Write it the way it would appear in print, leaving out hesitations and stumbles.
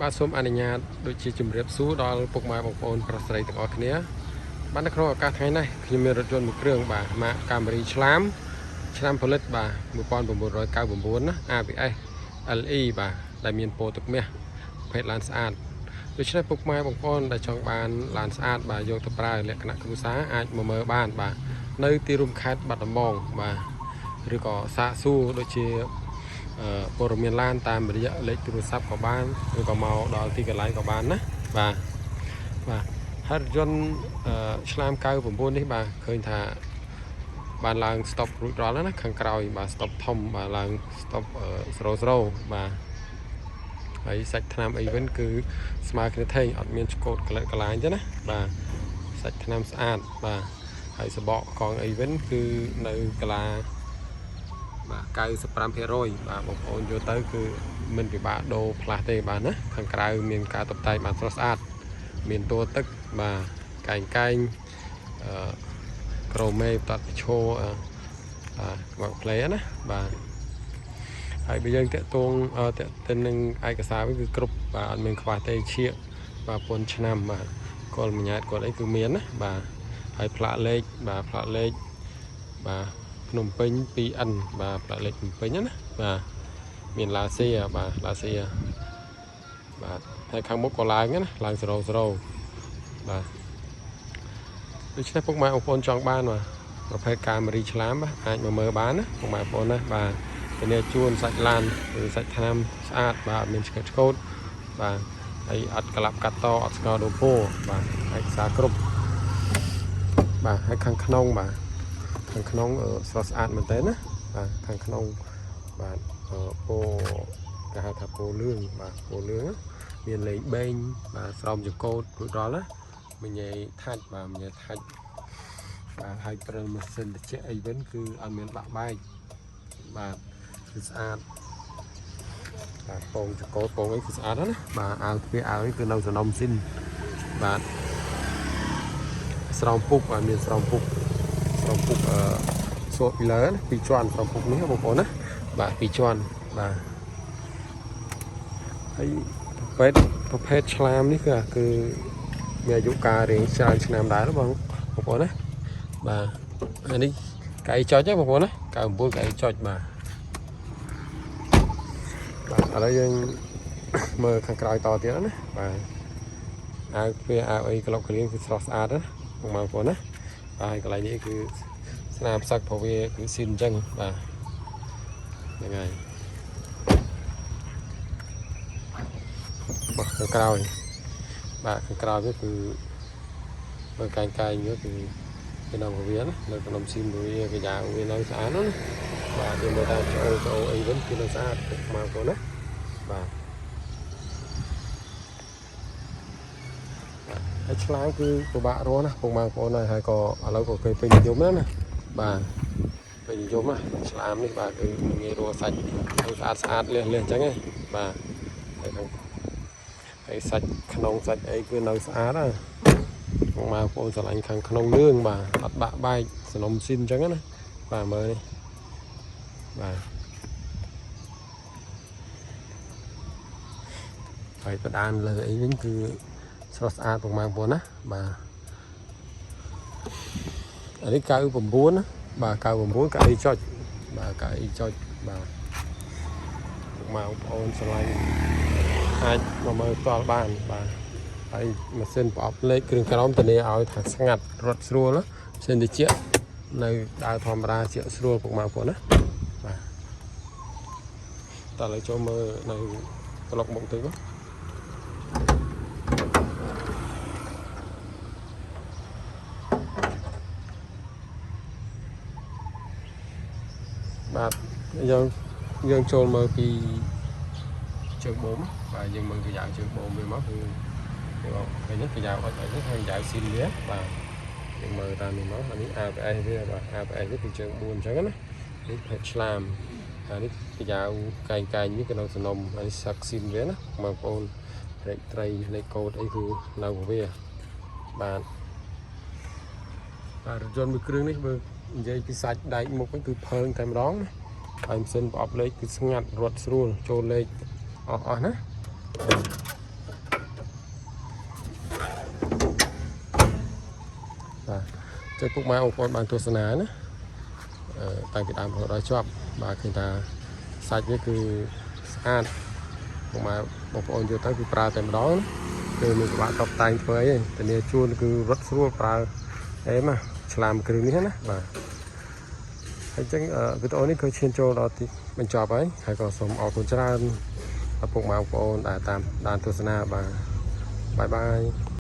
បាទសូមអនុញ្ញាតដូចជាជម្រាបសួរដល់ពុកម៉ែបងប្អូនប្រុសស្រីទាំងអស់គ្នាបាទនៅក្នុងឱកាសថ្ងៃនេះខ្ញុំមានរថយន្តមួយគ្រឿងបាទម៉ាក Camry ឆ្លាមឆ្នាំផលិតបាទ1999ណា ABS LE បាទដែលមានពណ៌ទឹកមាសប្រភេទឡានស្អាតដូច្នេះពុកម៉ែបងប្អូនដែលចង់បានឡានស្អាតបាទយកទៅប្រើលក្ខណៈគ្រួសារអាចមកមើលបានបាទនៅទីរួមខេត្តបាត់ដំបងបាទឬក៏សាកសួរដូចជា ព័ត៌មានឡានតាមរយៈលេខទូរស័ព្ទក៏បានឬក៏មកដល់ទីកន្លែងក៏បានណាបាទបាទហើយរថយន្តឆ្លាម99នេះបាទឃើញថាបានឡើង stop រួចរាល់ហើយណាខាងក្រោយបាទ stop ធំបាទឡើង stop 00បាទហើយសាច់ថ្នាំអីវិញគឺស្មើគ្នាថេងអត់មានឆ្កូតក្លិតកន្លាញទេណាបាទសាច់ថ្នាំស្អាតបាទហើយសបកកង់អីវិញគឺនៅកាឡា បាទ95%បាទបងប្អូនយកទៅគឺមិនពិបាកដូរផ្លាស់ទេបាទណាខាងក្រៅមានការតុបតែងបានស្រស់ស្អាតមានតួទឹកបាទកែងកែងអឺក្រូមេផ្តាត់ឈរអឺបាទមកផ្លេណាបាទហើយបើយើងតាក់ទងតាក់ទិននឹងឯកសារវិញគឺគ្រប់បាទអត់មានខ្វះទេឈៀកបាទពន្ធឆ្នាំបាទគល់មញ្ញាតគាត់អីគឺមានណាបាទហើយផ្លាកលេខបាទផ្លាកលេខបាទភ្នំពេញ 2N បាទផ្លាកលេខភ្នំពេញណាបាទមានឡាស៊ីបាទឡាស៊ីបាទហើយខាងមុខក៏ឡើងណាឡើង00បាទដូច្នេះពុកម៉ែបងប្អូនចង់បានបាទប្រភេទ Camry ឆ្លាមបាទអាចមកមើលបានណាពុកម៉ែបងប្អូនណាបាទធានាជួនសាច់ឡានឬសាច់ថ្នាំស្អាតបាទអត់មានឆ្កឹតឆ្កូតបាទហើយអត់ក្លាប់កាត់តអត់ស្ងោដូពោបាទឯកសារគ្រប់បាទហើយខាងក្នុងបាទខាងក្នុងស្រស់ស្អាតមែនតើណាបាទខាងក្នុងបាទពណ៌គេហៅថាពណ៌លឿងបាទពណ៌លឿងមានលេខបេងបាទស្រោមចង្កូតរួចរាល់ណាមញ៉ៃថាច់បាទមញ៉ៃថាច់បាទហើយព្រិលម៉ាស៊ីនត្រជាក់អីវិញគឺអត់មានបាក់បែកបាទគឺស្អាតបាទពងចង្កូតពងអីគឺស្អាតណាស់បាទអាវទ្វារអាវអីគឺនៅសំណុំស៊ីនបាទស្រោមពុកបាទមានស្រោមពុកស្រោមពុកអឺសួរពីលើណាពីរជាន់ស្រោមពុកនេះបងប្អូនណាបាទពីរជាន់បាទហើយប្រភេទឆ្លាមនេះគឺមានអាយុកាលរៀងច្រើនឆ្នាំដែរបងបងប្អូនណាបាទអានេះកៅចុចទេបងប្អូនណា99កៅចុចបាទបាទឥឡូវយើងមើលខាងក្រោយតទៀតណាបាទអាវទ្វារអាវអីក្លុកក្លៀងគឺស្រស់ស្អាតណាបងប្អូនណាបាទហើយកន្លែងនេះគឺស្នាមផ្សឹកព្រោះវាគឺស៊ីនអញ្ចឹងបាទហ្នឹងហើយបាទខាងក្រោយបាទខាងក្រោយវាគឺមើលកែងកែងវាគឺពីនៅវាណានៅក្នុងស៊ីមវាកយ៉ាវានៅស្អាតណាបាទយើងមើលតាមចូលចូលអីវិញគឺនៅស្អាតពុកម៉ែបងប្អូនណាបាទហើយឆ្លាមគឺពិបាករស់ណាពុកម៉ែបងប្អូនហើយក៏ឥឡូវក៏គេពេញនិយមណាស់ណាបាទពេញនិយមណាឆ្លាមនេះបាទគឺមិនងាយរស់សាច់ហើយស្អាតស្អាតលះលះអញ្ចឹងឯងបាទហើយខាងហើយសាច់ក្នុងសាច់អីគឺនៅស្អាតណាពុកម៉ែបងប្អូនស្រឡាញ់ខាងក្នុងលឿងបាទអត់បាក់បែកសនំស៊ីនអញ្ចឹងណាបាទមើលនេះបាទហើយបដានលើអីវិញគឺស្រស់ស្អាតពុកម៉ែបងប្អូនណាបាទអានេះ99ណាបាទ99កៅអីចុចបាទកៅអីចុចបាទពុកម៉ែបងប្អូនស្រឡាញ់អាចមកមើលផ្ទាល់បានបាទហើយម៉ាស៊ីនប្រអប់លេខគ្រឿងក្រោមធានាឲ្យថាស្ងាត់រត់ស្រួលណាម៉ាស៊ីនត្រជាក់នៅដើរធម្មតាជាស្រួលពុកម៉ែបងប្អូនណាបាទតោះឥឡូវចូលមើលនៅក្លុកមុខតិចមក បាទយើងយើងចូលមើលពីជើងបូមបាទយើងមើលកញ្ចៅជើងបូមវាមកគឺយើងឃើញកញ្ចៅអុចអុចនេះហើយកញ្ចៅស៊ីនវាបាទយើងមើលតាមនេះមកអានេះ ABS វាបាទ ABS វាគឺជើង4អញ្ចឹងណានេះភេទឆ្លាមអានេះកញ្ចៅកែងកែងនេះគឺនៅសំណុំហើយសាក់ស៊ីនវាណាបងប្អូនលេខត្រីលេខកូដអីគឺនៅវាបាទបាទរថយន្តមួយគ្រឿងនេះបើនិយាយពីសាច់ដែកមុខវិញគឺផើងតែម្ដងណាហើយម៉ាស៊ីនប្រអប់លេខគឺស្ងាត់រត់ស្រួលចូលលេខអស់អស់ណា ចឹងពុកម៉ែបងប្អូនបានទស្សនាណាអឺតាំងពីដើមរហូតដល់ចប់បាទឃើញថាសាច់វាគឺស្អាតពុកម៉ែបងប្អូនយកទៅគឺប្រើតែម្ដងណាគឺមានពិបាកតបតែងធ្វើអីទេធានាជួនគឺរត់ស្រួលប្រើអេមណាឆ្លាមគ្រឿងនេះណាបាទហើយចឹងវីដេអូនេះគឺឈានចូលដល់ទីបញ្ចប់ហើយហើយក៏សូមអរគុណច្រើនដល់ពុកម៉ែបងប្អូនដែលតាមដានទស្សនាបាទ bye bye.